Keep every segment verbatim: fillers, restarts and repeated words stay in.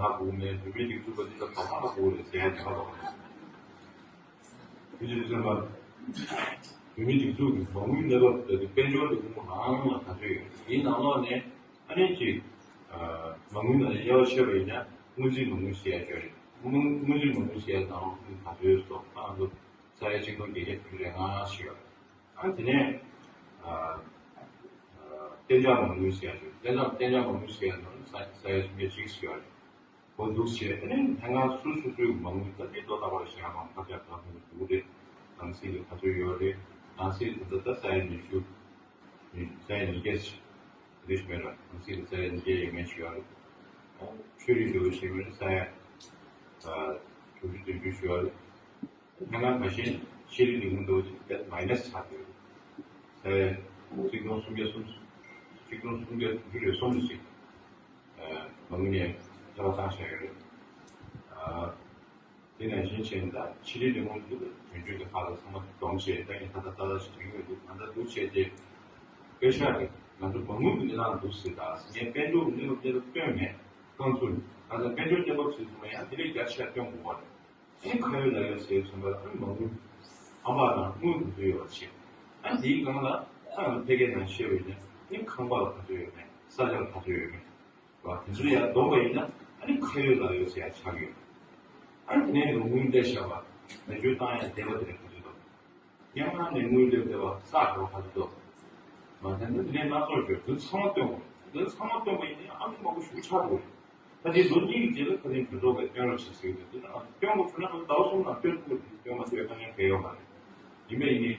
ཧ་གོ་མེད། བོད་མིའི་སྒྲིག་འཛུགས་པ་འདི་ལ་དོ་སྣང་ཧ་གོ་རེད་ཟེར་ཡ་དེ་ཧ་གོ་མེད། དེ་བཞིན་ཚན་པ། བོད་མིའི་སྒྲིག་འཛུགས་ཀྱི་མ་དངུལ་གནས་བབ་ལྟ་བུ་དཔལ་འབྱོར་ལས་ཁུངས་རང་ལ་ག་ཚོད་ཡོད། དེའི་ནང་ལོགས་ནས་ཨ་ནི་ཅིག་མ་དངུལ་ནང་ནས་དབྱེ་བ་ཕྱེ་བ་ཡིན་ན་དངུལ་རྩིས་མ་དངུལ་ཟེར་ཡ་ཅིག་ཡོད་རེད། དངུལ་དངུལ་རྩིས་མ་དངུལ་ཟེར་ཡ་ནང་ལོགས་ཁུངས་ག་ཚོད་སོགས་ཨ་ལོ་ས་ཡ་ཆིག་སྟོང་བརྒྱད་བརྒྱ་དྲུག་ཅུ་རེ་ལྔ་ཞིག་ཡོད་རེད། ཨ་དེ་ནས་ཨ་ཨ་གཏན་འཇགས་མ་དངུལ་ཟེར་ཡ་ཅིག་ཡོད་རེད། གཏན་འཇགས་གཏན་འཇགས་མ་དངུལ་ཟེར་ཡ་ནང་ས་ས་ཡ་སུམ་བརྒྱ་གཅིག་ཞིག་ཡོད་རེད། འོ་འདུག་བྱས་ཨ་ནི་ལྷན་ཁང་སོ་སོ་སོའི་མ་དངུལ་ད་ལྟའི་ལོ་ལྟར་བ་ཞེ་དྲག་མང་ཕར་ཆག་ཕར་འགྲོ་འདུག་རེད། ནང་སྲིད་ལ་ག་ཚོད་ཡོད་རེད། ནང་སྲིད་ད་ལྟ་ས་ཡ་ཉི་ཤུ་ས་ཡ་ཉིས་བརྒྱ་ཞིག་རེད་མེད་ལ། ནང་སྲིད་ལ་ས་ཡ་ཉིས་བརྒྱ་ཡས་མས་ཞིག་ཡོད་རེད། ཆོས་རིག་འབྲེལ་བ་ཞིག་མེད་ན་ས་ཡ་དྲུག་ཅུ་བདུན་ཅུ་ཞིག་ཡོད་རེད། ལྷན་ཁང་ཁ་ཤས་ཤེས་རིག་ལས་ཁུངས་འདྲ་བོ་ཅིག་མའི་ནས་ཆགས་ཡོད་རེད། ས་ཡ་ཆིག་སྟོང་སུམ་བརྒྱ་སུམ་ཆིག་སྟོང་སུམ་བརྒྱ་དྲུག་ཅུ་རེ་གསུམ་ཞིག་མ་དངུལ་ནས་ཐེ་བ་བཏང་བཞག་ཡོད་རེད། དེ་ནང་བཞིན་བྱས་ན་ད་ཕྱི་རིགས་ལས་ཁུངས་ཚོས་དོན་གཅོད་ཀྱི་ཁག་ལ་ཚང་མ་སྡོམ་བྱས་ད་ཡིན་ད་ད་ད་ད་ཞིག་དྲན་གྱི་མི་འདུག་ད་ལྟ་འདུག་བྱས་ཏེ་པེ་ཤག་གིས་ང་ཚོ་མ་དངུལ་གྱི་གནས་སྟངས་འདུག་ཟེར། ད་ངས་དཔལ་འབྱོར་གྱི་གནས་བབ་དེ་ལ་སྟོན་མེད། རྐང་ཚུགས་ད་ལྟ་དཔལ་འབྱོར་གནས་བབ་ཟེར་སོང་ན་ཡང་དེ་ལས་རྒྱ་ཆེ་སྟོན་དགོས་པ་རེད། ཨེ་ཁ་ཡོད་ལག་ཡོད་ཟེར་སོང་བ་ལ་ཨེ་མ་དངུལ་ཁང་པ་ནང་དངུལ་ག་ཚོད་ཡོད་པ་བྱས། ཨ་འདིའི་སྒང་ལ་ཨ་ང་ཕ་གིའི་ནང་བཤད་པ་ཡིན་ན་ཨེ་ཁང་པ་ལ་ག་ཚོད་ཡོད་མེད། ས་ཆ་ལ་ག་ཚོད་ཡོད་མེད་བ་དེ་ཚོ་ཡར་བསྡོམས་པ་ཡིན་ན་ཨ་ནི་ཁ་ཡོད་ལག་ཡོད་ཟེར་ཡ་ཆགས་ཡོད། ཨ་ནི་དེ་ནས་ཡང་དངུལ་བསྡད་བཞག་པ་བེད་སྤྱོད་བཏང་ཡ་བསྡད་པ་དེ་ནས་ག་ཚོད་འདུག་སྙན་ངག་ནས་དངུལ་སླེབས་བསྡད་པ་བསགས་འགྲོ་ག་ཚོད་འདུག་མ་ཟད་འདི་ནས་སྣ་ཚོགས་ཡོད། འདི་ཚང་མ་སྟོན་དགོས། འདི་ཚང་མ་སྟོན་པ་ཡིན་ན་ཨ་ནི་མང་པོ་ཞིག་ཆགས་འགྲོ་རེད། ད་དེ་ལོ་གཉིས་ཀྱི་རྗེས་ལ་ཁ་སང་གྲོས་ཚོགས་ཀྱིས་སྟོན་རོགས་བྱེད་ཟེར་གྱི་འདུག་དེ་ནང་སྟོན་དགོས་བྱུང་ན་ང་ཚོ་ཟླ་བ་གསུམ་ནང་སྟོན་ཐུབ་ཀྱི་རེད། སྟོན་མ་ཐུབ་ཡ་དཀའ་ངལ་གང་ཡང་ཡོད་མ་རེད། ཡིན་པས་ཡིན་ནའི་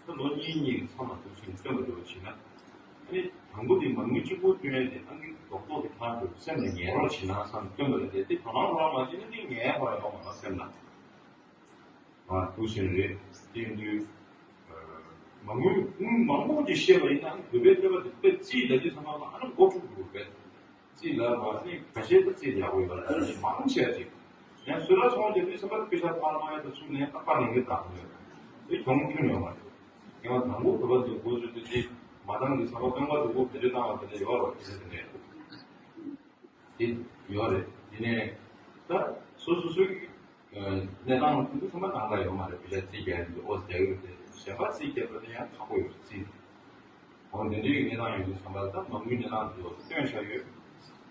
ད་ལོ་གཉིས་གཉིས་ཀྱི་མཚམས་ལ་འདུག་ཕྱིན་སྟོན་པ་འདྲ་བོ་བྱས་ན། ཨ་ནི་དང་པོ་དེ་མ་དངུལ་གཅིག་པུ་སྟོན་ཡ་དེ་ཨང་ཀི་རྡོག་རྡོག་གི་ཐང་དུ་སེམས་ལ་ངེས་རོགས་བྱེད་ན་བསམ་སྟོན་པ་རེད་དེ། དེ་དོ་སྣང་རོགས་མ་བྱས་ན་དེ་ངེས་པར་ཡོང་མ་རེད་སེམས་ལ། ང་འདུག་ཕྱིན་རེད། དེ་ཡིན་དུས་མ་དངུལ་དངུལ་མང་པོ་ཅིག་བཤད་པ་ཡིན་ན་བོད་པའི་སྟོན་པ་དེ་དཔེ་རྩིས་ལ་དེ་ཚང་མ་ལ་ཨ་ནི་མགོ་འཁྲུག་འགྲོ་བས། རྩིས་ལ་བ་ནི་ཁ་ཤས་ད་རྩིས་ཡག་པོ་ཡོད་ལ་ནི་མང་ཆེ་ཅིག་ཡང་སུ་ར་ཚོང་རྒྱག་དུས་ཚང་མ་པེ་ཤ་ཐང་ལ་ཡ་ད་ཚུགས་ནས་ཨ་པ་ནི་གི་དང་ཡོད་དེ་གྱོང་ཁྱོན་ཡོད་མ་རེད། ཡང་དང་པོ་བོད་པ་ཚོས་འགོ་བཙུགས་དུས་དེ་མ་འདང་གི་ཚང་མ་སྟོན་པ་ཚོ་འགོ་བེད་སྤྱོད་བཏང་བ་དེ་འདྲ་ཡོད་རེད་དེ་འདྲ་དེ་འདྲ། དེ་ཡོད་རེད། དེ་ནས་ད་སོ་སོ་སོའི་གནས་སྟངས་དེ་ཚོ་ཚང་མ་ནང་ལ་ཡོད་མ་རེད། བི་ཤ་རྩིས་རྒྱག་ཡིན་འདུག་ཨོ་རྒྱག་གི་རེད་དེ་གཞན་པ་རྩིས་རྒྱག་པ་དེ་ཡང་ཁག་པོ་ཡོད་རྩིས། འོ་དེ་འདྲའི་གནས་སྟངས་ཡོད་དུས་ཙམ་པ་ད་མ་དངུལ་གནས་སྟངས་དེ་ཚོ་སྟོན་བཞག་ཡོད།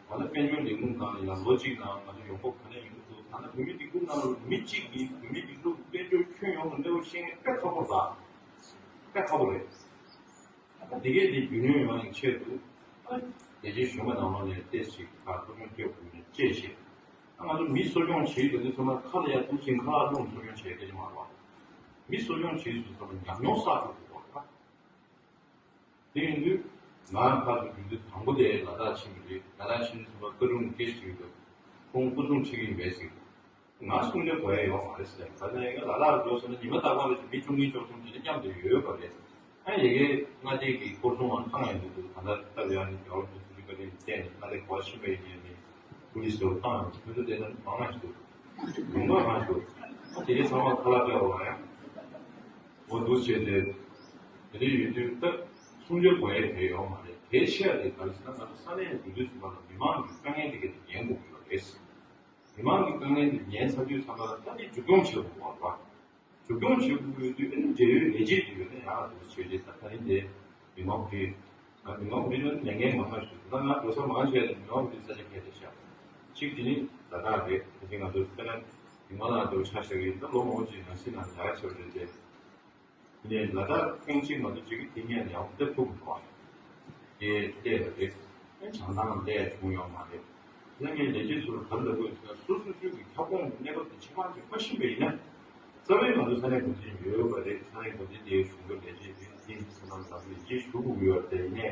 འོ་ན་དཔལ་འབྱོར་ལས་ཁུངས་ནང་ལ་ཡང་ལོ་གཅིག་ནང་ང་ཚོ་ཡོང་འབབ་ག་ནས་ཡོང་གི་འདུག་ད་ལྟ་བོད་མིའི་སྒྲིག་འཛུགས་ནང་ལ་མི་གཅིག་གིས་བོད་མིའི་སྒྲིག་འཛུགས་དཔལ་འབྱོར་ཁྱོན་ཡོངས་ལ་གནས་བབ་ཤེས་མཁན་དཔེ་ཁག་པོ་རེད། དཔེ་ཁག་པོ་རེད། འདི་གས་འདི་རྒྱུས་ལོན་ཡོང་བའི་ཆེད་དུ་ལས་བྱེད་གཞོན་པ་ནང་ལོགས་ནས་ཏོག་ཙམ་ཁ་ཐུག་ཆུང་སྐྱོབ་དགོས་ནས་བཅས་བྱས། ང་ཚོ་མི་གསོ་སྐྱོང་བྱེད་ཡོད་དུས་ཚང་མ་ཁ་ལ་ཡར་གཏུག་ཅིང་ཁ་ལ་རླུང་གསོ་སྐྱོང་བྱེད་སྐད་ཆ་མ་རེད་བ། མི་གསོ་སྐྱོང་བྱེད་དུས་ཚང་མ་ཉམས་མྱོང་བསགས་དགོས་པ་རེད་བ། དེ་ཡིན་དུས་ང་ཁ་ཚུར་རྒྱུན་དུ་དང་པོ་དེ་ལ་དྭགས་ཕྱིན་པ་རེད། ལ་དྭགས་ཕྱིན་དུས་ཚང་མ་བཀའ་དྲུང་སྐད་ཅིག་ཡོད་དུས་ཁོང་སྐུ་སྲུང་ཁྲིད་ཀྱི་ཡིན་པས་ཟེར། ང་གསུང་རྒྱུ་གོ་ཡ་ཡོད་མ་རེད་ཟེར། ད་ནས་ང་ལ་ལར་འགྲོ་སོང་ན་ཉི་མ་རྟག་པར་མི་བཅུ་གཉིས་བཅུ་གསུམ་དེ་འདྲ་མཉམ་དུ་ཡོད་པ་རེད། ཨ་ཡ་གི་མངའ་སྡེ་གི་སྐོར་སྲུང་བ་བཏང་ཡོང་གི་འདུག་ད་ལྟ་སྟབས་ཡག་ནས་རྒྱ་བོད་ཀྱི་ཐུགས་རྗེ་བཀའ་དྲིན་བརྟེན་ནས་མངའ་སྡེ་གོ་བ་ཕྱིན་པ་ཡིན་ནའི་པུ་ལིས་འདྲ་བོ་བཏང་ཡོང་གི་འདུག་དེ་ཚོ་དེ་ནས་མང་མང་ཞིག་འདུག་ཡོང་མ་མང་ཞིག་འདུག་ཨ་དེ་རིང་ཚང་མ་ཁ་ལག་སྤྲད་འོང་ཡ། འོ་འདུག་བྱས་ཏེ། དེ་འདྲ་ཡོད་དུས་ད་གསུང་རྒྱུ་གོ་ཡ་དེ་ཡོད་མ་རེད། གལ་ཆེ་བ་དེ་ག་རེ་ཟེར་ན་ང་ཚོ་ས་གནས་འདུག་དུས་ཚང་མ་ལ་མི་མང་གི་དཀའ་ངལ་དེ་ག་དེ་ཉན་དགོས་ཀྱི་ཡོད་རེད། མི་མང་གི་དཀའ་ངལ་འདི་ཉན་ཚར་དུས་ཚང་མ་ལ་ད་ནི་མཇུག་སྐྱོང་བྱེད་དགོས་པ་རེད་བ། མཇུག་སྐྱོང་བྱེད་དགོས་ཡོད་དུས་ཨ་ནི་འབྲེལ་ཡོད་ལས་བྱེད་དེ་ཡོད་ན་ཡག་ལ་འདུག་བྱས་རྗེས་ད་ད་རིང་དེ་མི་མང་གི་ང་མི་མང་གི་ལས་འགན་མང་ང་ཞིག་ད་ང་འགྲོ་ས་མང་ཆེ་བ་མི་མང་གི་ས་ཆ་ཁྱེར་ཏེ་བཞག་ཅིག་དེ་ནི་ལ་དྭགས་རེད། དེ་ང་ཚོ་དཔེར་ན་མི་མང་ལ་འགྲོ་ཆ་བཞག་གི་ད་ལོ་མང་པོ་ཅིག་ནང་སྲིད་ནང་ལ་ཡག་ཆེ་བ་རེད་དེ། ནས་ལ་དྭགས་ཐེངས་གཅིག་མ་གཏོགས་གཅིག་གི་དེ་ཉིད་ཡང་སྟེར་ཐུབ་མི་འདུག་པ། དེ་བལྟས་པ་རེད། བྱང་ཐང་ལས་བྱུང་ཡོད་མ་རེད། ལྷ་ངའི་ལས་བྱེད་ཚོར་ག་རེ་ལབ་དགོས་ཟེར་ན་སོ་སོ་སོའི་གི་ཁྱབ་ཁོངས་ཀྱི་གནས་བབ་དེ་ཕྱི་མ་ཅིག་མ་ཤེས་པ་ཡིན་ན། རྩ་བའི་ང་ཚོ་ས་གནས་འགོ་འཛིན་ཡོད་པ་རེད། ས་གནས་འགོ་འཛིན་དེའི་གཞུང་གི་ལས་བྱེད་དེ་དེ་ས་ནང་ལ་ལས་བྱེད་ཞུ་དགོས་ཀྱི་ཡོད་རེད། དེ་ཡིན་ནའི།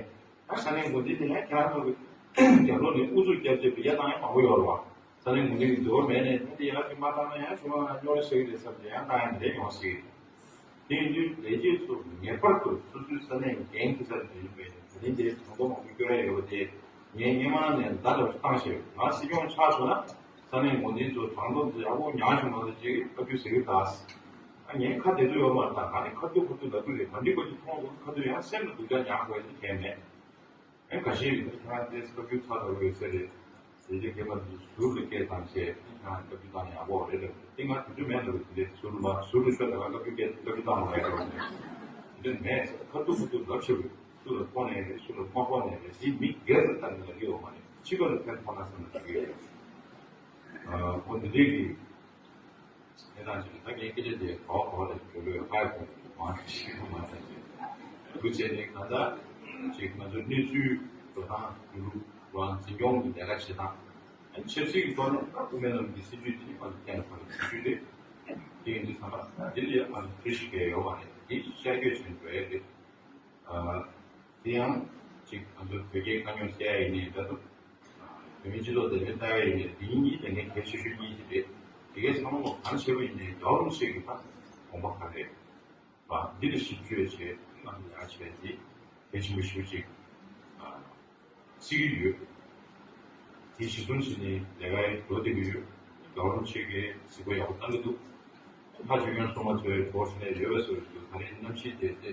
ཨ་ས་གནས་འགོ་འཛིན་དེ་ཡང་ཁྱེད་རང་ཚོ་གི་རྒྱབ་ལོགས་ནས་ཨུ་ཚུགས་རྒྱབ་བྱས་པའི་ཡ་བཏང་ཡ་མང་པོ་ཡོད་རེད་བ། ས་གནས་འགོ་འཛིན་གྱི་འདོད་པ་མེད་ནས་ད་དེ་ཡག་གི་མ་བཏང་ན་ཡང་ཞུ་བ་ང་རྙོག་དྲ་ཤེས་ཀྱི་རེད་བསམ་ནས་ཡང་བཏང་ཡ་འདི་འདྲ་ཡོང་སྲིད། དེ་ཡིན་དུས་ལས་བྱེད་ཚོ་ངེས་པར་དུ་སོ་སོའི་ས་གནས་འགན་འཁྱེར་ས་རེ་ཡིན་པས་ད་ནི་དེ་གྲངས་ཐོ་མང་པོ་སྐྱོར་ཡ་ཡོད་པ་དེ་ངས་སྔོན་མ་ནས་བརྡ་ལ་བཏང་ཤེས། ང་སྲིད་སྐྱོང་ཆགས་སོང་ན་ས་གནས་འགོ་འཛིན་ཚོ་གྲངས་ཐོ་འདི་ཡག་པོ་ཉར་བྱུང་བ་ལ་ཅིག་བཀའ་བཀྱོན་ཟེར་གྱི་ད། ཨ་ངས་ཁ་བདེ་ཚོད་ཡོད་མ་རེད། ད་ག་ནས་ཁ་ཐུག་ཁ་ཐུག་ལབ་ཀྱི་རེད། མ་འགྲིག་པ་ཅིག་མཐོང་སོང་ཁ་ཐུག་ཡང་སེམས་ལ་སྡུག་ཅག་ཉར་དགོས་ཡ་དེ་གལ་མེད། ཨེ་ཁ་ཤས་ཡོད་ན་ཁྱེད་རང་དེ་སྐབས་རྒྱུ་ཚ་ཚ་བོ་ཡོད་ས་རེད། དེ་འདྲའི་སྐད་པ་འདི་ཟུར་དུ་སྐད་བཏང་བྱས་ཁྱེད་རང་བཀའ་བཀྱོན་བཏང་ཡག་པོ་རེད་ལབ། དེ་ང་དུས་ཚོད་མེད་འདུག་དེ་འདྲའི་ཟུར་དུ་མ་ཟུར་དུ་ཤོད་དང་བཀའ་བཀྱོན་སྐད་བཀའ་བཀྱོན་བཏང་བ་རེད་ལབ་ནས། དེ་འདྲ་མེད་ཟེར། ཁ་ཐུག་ཁ་ཐུག་ལབ་ཤེས་དགོས། སུ་ལ་ཕོག་ནས་རེད། སུ་ལ་མ་ཕོག་ནས་རེད། དེ་མི་སྒེར་དུ་བལྟ་ནས་ལབ་ཀྱི་ཡོད་མ་རེད། ཕྱི་པ་ལ་ཕན་ཐོགས་ན་བསམ་ནས་ལབ་ཀྱི་ཡོད་རེད། ཨོ་དེ་འདྲའི་གི་དེ་དང་ཅིག་ད་ངས་སྐད་ཆ་དེ་གོ་གོ་ལ་འགྲོ་ལོས་ཧ་གོ་མ་ཤེས་མ་ད་ཅིག་འདུག་བྱས་ནས་གང་ལྟར་ཅིག་ང་ཚོ་གནས་ཚུལ་འགྲོ་སྟངས་རྒྱུན་རུ་རང་འཛིན་སྐྱོང་གི་ལས་ཀ་བྱེད་སྟངས། ཆབ་སྲིད་ཀྱི་ཐོག་ནས་དབུ་མའི་ལམ་གྱི་སྲིད་ཇུས་དེ་ནི་ཕ་གི་བསྟན་པ་གི་སྲིད་ཇུས་རེད། དེ་ཡིན་དུས་ཙམ་པ་དེ་ལ་ཡང་ཕ་གི་བྲིས་ཤིག་གས་ཡོད་པ་རེད། དེ་ཤར་བསྐྱོད་བྱེད་འགྲོ་ཡས་རེད། དེ་ཡང་ཅིག་ང་ཚོ་བོད་སྐད་དཀའ་རྙོག་སེལ་ཡ་ཡིན་ནའི་འདྲ་འདུག་བོད་མིའི་སྤྱི་ཚོགས་བདེ་དོན་ལྟ་ཡ་ཡིན་ནའི་འདི་གཉིས་དེ་ནས་གལ་ཆེ་ཤོས་གཉིས་དེ་རེད། དེ་གའི་ཚང་མ་གང་བྱེད་པ་ཡིན་ནའི་རྒྱལ་བ་རིན་པོ་ཆེ་གི་ཕ་དགོངས་པ་ག་རེད་པ། འདི་ལ་ཞིབ་དཔྱོད་བྱས་ང་ཚོ་ཡག་བྱས་ཏེ་གལ་ཆེན་པོ་ཞེ་པོ་ཅིག་བརྩི་གི་ཡོད། དེ་གཞི་བཟུང་བྱས་ནས་ལས་ཀ་འགྲོ་བསྡད་ཀྱི་ཡོད། རྒྱལ་བ་རིན་པོ་ཆེ་གིས་གཟིགས་པ་ཡག་པོ་བཏང་གི་འདུག་ལྷ་ཆོས་སྐྱོང་སྲུང་མ་ཚོའི་གྲོགས་བྱས་ནས་ཡོད་པའི་བཟོ་ཡི་འདུག་ད་རེས་གནམ་གཤིས་དེ་དེ་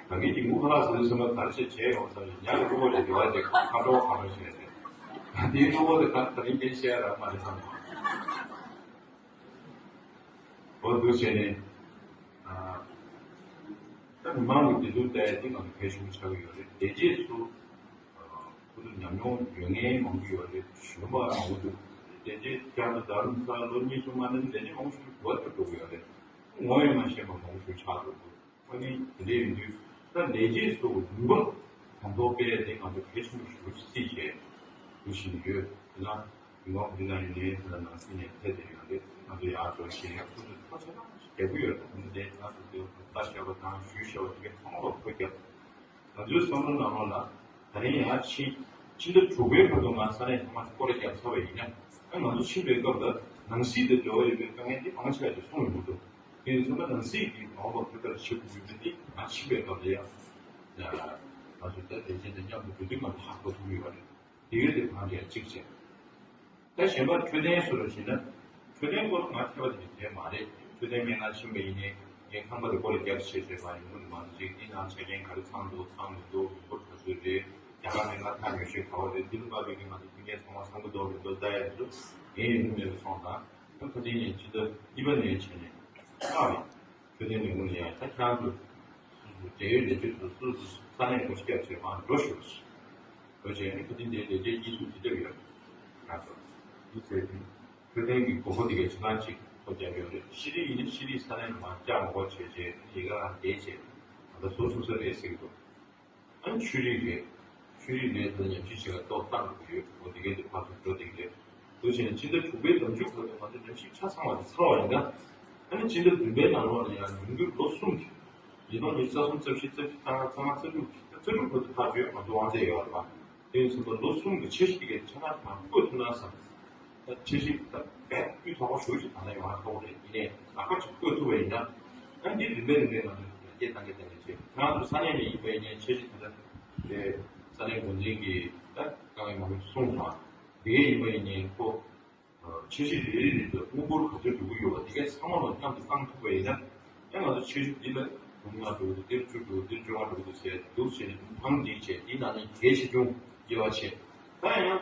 ད་གིན་གྱི་མུ་ཁ་ལག་ཟེར་དུས་ཙམ་པ་ག་རེ་བྱས་བྱས་ཡོང་བསམ་ནས། ཉ་གི་གློ་བོ་ལས་དེ་བ་དེ་ཁ་འགྲོ་ཁ་འགྲོ་བྱས་ཏེ། དེའི་གློ་བོ་དེ་ག་ད་རིང་འགན་བཤད་ཡ་རག་མ་རེད་བསམ་སོང་། འོ་འདུག་བྱས་ནས། ད་མི་མང་གི་བདེ་སྡུག་ལྟ་ཡ་དེ་ང་ཚོ་གལ་ཆེན་པོ་ཆགས་ཀྱི་ཡོད་རེད། དེ་རྗེས་སུ་ཁོ་ཚོ་ཉམས་མྱོང་ཡོད་མཁན་མང་པོ་ཡོད་རེད། གཞོན་པ་མང་པོ་འདུག་དེ་རྗེས་བསྐྱར་དུ་རྡ་རམ་ས་ལ་ལོ་གཉིས་གསུམ་མ་གནང་དེ་རྗེས་མང་པོ་ཞིག་འགྲོ་ཐུབ་འགྲོ་གི་ཡོད་རེད། ངོ་ཡང་མ་ཤེས་པ་མང་པོ་ཞིག་ཆགས་འགྲོ་གི་འདུག་ཨ་ནི་དེ་འདྲ་ཡིན་དུས་ད་ལས་བྱེད་ཚོ་ལུང་པ་གོམ་ཐོག་སྤེལ་ཡ་དེ་ང་ཚོ་གལ་ཆེན་པོ་ཞིག་རེད་ཅེས་འདུག་བཞིན་ཡོད། དེ་ན་ལུང་པ་འདི་ན་ཡོད་ནའི་དེ་ན་ནང་སྲིད་ནས་ཐད་དེ་ཡོད་རེད། ང་ཚོ་ཡར་འགྲོ་ཞེས་ཡང་ཁོ་ཚོས་ཐག་ཆོད་རྒྱག་གི་ཡོད། ད་ཁོ་ཚོ་དེ་ང་ཚོ་དེ་ལྟ་བཤད་པ་དང་ཞུས་བཤད་པ་དེ་གའི་ཚང་མ་ལ་ཐུགས་རྒྱབ། ང་ཚོའི་བསམ་བློ་ནང་ལོགས་ལ་ད་རིང་ཡང་ཕྱི་ཕྱི་ཟླ་དྲུག་པའི་བར་དུ་ང་ས་གནས་ཚང་མ་སྐོར་ར་བརྒྱབ་ཚར་བ་ཡིན་ན། ཨ་ང་ཚོ་ཕྱིན་པའི་སྐབས་ལ་ནང་སྲིད་དང་འབྲེལ་བ་ཡོད་པའི་དཀའ་ངལ་དེ་མང་ཆེ་བ་ཞིག་གསུངས་ཡོང་གི་འདུག་དེ་ཡིན་ཙང་ནང་སྲིད་ཀྱི་མ་འོངས་པ་ཁྱབ་བསྒྲགས་བྱེད་དགོས་ཡོད་པ་དེ་ང་ཕྱིན་པའི་སྐབས་ལ་ཡང་ང་ཚོ་ད་ལས་བྱེད་དང་མཉམ་དུ་འགྲོ་དུས་ང་ཚོ་ཧ་གོ་ཐུབ་ཀྱི་ཡོད་རེད། དེ་ག་དེ་གང་གལ་གཅིག་བྱས། ད་གཞན་པ་འཕྲོད་བསྟེན་སོགས་ལ་བྱས་ན། འཕྲོད་བསྟེན་སྐོར་ང་ཐེ་བ་དེ་དེ་མ་རེད། འཕྲོད་བསྟེན་སྨན་ཁང་ཕྱིན་པ་ཡིན་ནའི་ངས་ཁང་པ་དེ་སྐོར་ལ་རྒྱབ་ཆེ་ཆེ་མ་ཡིན་མུ་མ་ཅིག་དེ་ནང་ཆ་རྐྱེན་ག་རེ་ཚང་འདུག་ཚང་མི་འདུག་མི་འབོར་ག་ཚོད་རེད། རྒྱ་གར་སྨན་ཁང་ཐག་ཉེ་ཤོས་ག་བ་རེད། འདི་ལ་དམའ་བའི་གི་ང་ཚོ་མཐུན་རྐྱེན་ཚང་མ་ཚང་གི་འདུག་མི་འདུག་ལྟ་ཡ་རེད་འདུག་ངས་ཡོང་གི་མེད་པ་སོང་ཙང་ད་ཁ་སང་ནས་ཕྱི་ཟླ་གཉིས་པ་ནས་བྱས་ནས་ལྷག་རེད། འཕྲོད་བསྟེན་ལས་ཁུངས་ལ་ཡང་ད་ཁྱེད་རང་ཚོ་སོ་སོ་འབྲེལ་ཡོད་ལས་བྱེད་ཚོ་སོ་སོ་ས་གནས་སྒོ་ཕྱེ་རྒྱབ་བྱས་མར་འགྲོ་ཤོག་འགྲོ་བྱས་ནས་ཁ་སང་དེའི་ལས་བྱེད་གཉིས་གསུམ་ཅིག་སླེབས་ཡོད། ང་ཚོ་འདི་ཚོའི་འཕྲོད་བསྟེན་གྱི་དགོས་མཁོ་དེ་གའི་ཕྱི་ནང་གཅིག་ཐོ་རྒྱབ་ཡོད་རེད། ཤེས་རིག་ཡིན་ན་ཤེས་རིག་ས་གནས་ལ་མར་བཅར་མ་དགོས་བྱས་བྱས་ལས་ཀ་རང་བསྡད་བྱས་ད་ལྟ་བཟོ་ཐུབ་ས་རེད་ཟེར་གྱི་འདུག་ཨ་ནི་ཆོས་རིག་རེད། ཆོས་རིག་ལས་དེ་ཉམས་ཞིབ་བྱེད་ཀ་ཏོག་བཏང་དགོས་ཡོད། འོ་དེ་གའི་དེ་ཕར་ཚུར་འགྲོ་བསྡད་ཀྱི་རེད། འདུག་བྱས་ནས་སྤྱི་ཟླ་དྲུག་པའི་ཟླ་མཇུག་བར་དུ་ང་ཚོ་ཉམས་ཞིབ་ཆ་ཚང་བ་དེ་ཚར་བ་ཡིན་ན། ཨ་ནི་སྤྱི་ཟླ་བདུན་པའི་ནང་ལོགས་ལ་ཡང་ཉིན་རྒྱུན་ལོ་གསུམ་གྱི། ཉིས་སྟོང་ཉི་ཤུ་རྩ་གསུམ་རྩ་བཞི་རྩ་བཞི་རྩ་ལྔ་རྩ་ལྔ་རྩ་དྲུག་རྩ་དྲུག་བར་དུ་ཐག་གཅོད་ང་ཚོ་དབང་ཚད་ཡོད་རེད་པ། དེ་ཡིན་ཙང་ལོ་གསུམ་གྱི་འཆར་གཞི་དེ་གའི་ཆ་ནག་དང་བཀོད་ཐུབ་ན་བསམ། ད་འཆར་གཞི་ད་དཔེ་སྤུས་དག་པོ་ཞེ་པོ་ཅིག་ད་ལྟ་ཡོང་ཡ་ཁག་པོ་རེད། ཡིན་ནའི་ལག་པ་ཅིག་བཀོད་ཐུབ་པ་ཡིན་ན། ཨ་འདི་རིམ་པས་རིམ་པས་ང་ཚོ་ཡར་རྒྱས་གཏང་གི་གཏང་གི་བྱེད། ང་ཚོ་ས་གནས་ནས་ཡིན་པ་ཡིན་ནའི་འཆར་གཞི་ད་ལྟ་དེ་ས་གནས་འགོ་འཛིན་གྱིས་ད་དཀའ་ངལ་མང་པོ་གསུངས་སོང་། དེ་གའི་ཡིན་པ་ཡིན་ནའི་ཁོ། འཆར་གཞི་རེ་རེ་རེ་དང་དངུལ་འབོར་ག་ཚོད་འགྲོ་གི་ཡོད་པ་དེ་གའི་ཚང་མ་ལ་མཉམ་དུ་བཏང་ཐུབ་པ་ཡིན་ན། ཡང་ང་ཚོ་འཆར་གཞི་འདི་ལ་དུང་ལྔ་འགྲོ་གི་འདུག་འདིར་བཅུ་འགྲོ་གི་འདུག་འདིར་བཅོ་ལྔ་འགྲོ་གི་འདུག་ཟེར་འདུག་བྱས་ནས་ཐང་འདི་བྱས་འདི་ནང་ནས་གལ་ཆེ་ཆུང་དབྱེ་བ་ཕྱེ། ད་ཡང་